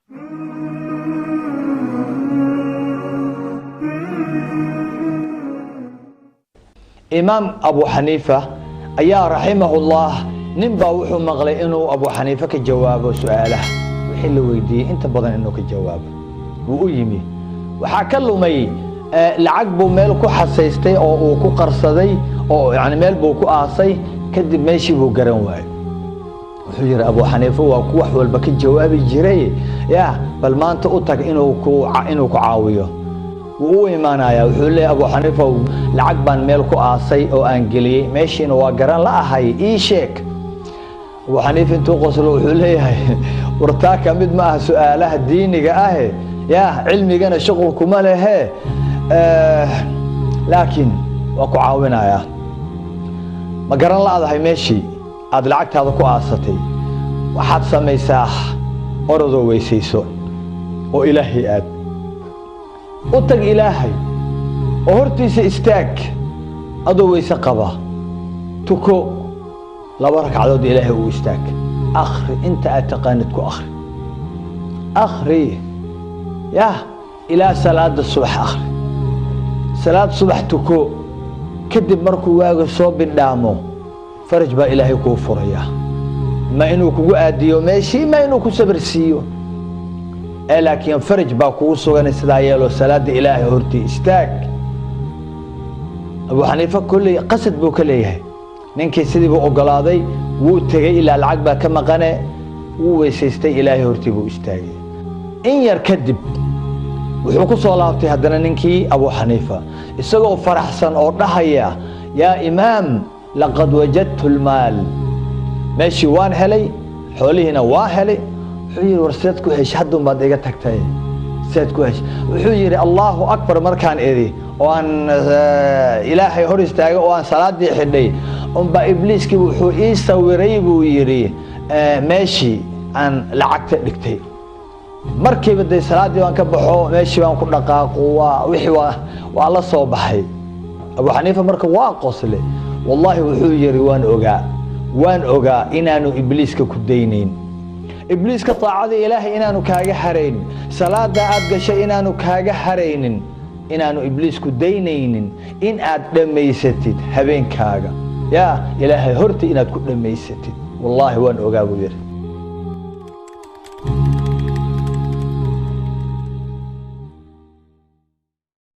Imaam Abu Xaniifa ayaa, raximahullah, nin baa wuxuu maqlay inuu Abu Xaniife ka jawaabo su-aalaha wixii la weydiiyey, inta badan inuu ka jawaabo. Wuu u yimi. Waxaa ka lumay lacag buu meel ku xasaystay oo uu ku qarsaday, oo yani meel buu ku aasay. Kadib meeshii buu garan waayey. Wuxuu yihi, "Abu Xaniife waa ku wax walba ka jawaabi jiray, ya bal maanta u tag inuu ku caawiyo." Wuu u imaanayaa. Wuxuu leeyahy, "Abu Xaniifow, lacag baan meel ku aasay oo aan geliyey, meeshiina waa garan la ahay, ii sheeg." Abu Xaniifa intuu qoslo wuxuu leeyahay, "Wartaa ka mid ma aha su-aalaha diiniga ahe, ya cilmigana shuqul kuma lehe, laakiin waa ku caawinayaa. Ma garan la'dahay meeshii aad lacagtaada ku aasatay? Waxaad samaysaa, orodoo weysayso oo Ilaahay aad u tag, Ilaahay oo hortiisa istaag adoo weyse qaba, tuko 2 ragcadood, Ilaahay uu istaag, akhri inta aad taqaanid, ku akhri, akhri yah ilaa salaada subax, akhri, salaad subax tuko. Kadib markuu waaga soo bidhaamo, faraj baa Ilaahay kuu furaya, ma inuu kugu aadiyo meeshii, ma inuu ku sabir siiyo ee laakiin faraj baa kugu sugan. Sidaa yeelo, salaada Ilaahay hortii istaag." Abu Xaniifa kolley qasad buu ka leeyahay. Ninkii sidii buu ogolaaday, wuu tegey, ilaa lacag baa ka maqane. Wuu weysaystay, Ilaahay hortii buu istaagay. In yar kadib wuxuu ku soo laabtay haddana ninkii Abu Xaniifa isagoo faraxsan oo dhahaya, "Yaa imaam, laqad wajadtu lmaal, meeshii waan helay, xoolihiina waa helay." Wuxuu yidhi, "War, seed ku heshay? Haddun baad iga tagtay, seed ku heshay?" Wuxuu yidhi, "Allahu akbar markaan idhi oo aan Ilaahay hor istaagay oo aan salaadii xidhay unbaa Ibliiskii wuxuu ii sawiray," buu yidhi, "meeshii aan lacagta dhigtay. Markiiba dee salaaddii baan ka baxo, meeshii baan ku dhaqaaqo, waa wixii waa la soo baxay." Abu Xaniifa marka waa qosle. "Wallaahi," wuxuu yidhi, "waan ogaa, waan ogaa inaanu Ibliiska ku daynayn, Ibliiska taacada Ilaahay inaanu kaaga harayn, salaada aad gashay inaanu kaaga haraynin, inaanu Ibliisku daynaynin in aad dhammaysatid habeenkaaga, yaa Ilaahay horta inaad ku dhammaysatid. Wallaahi waan ogaa," buu yidhi.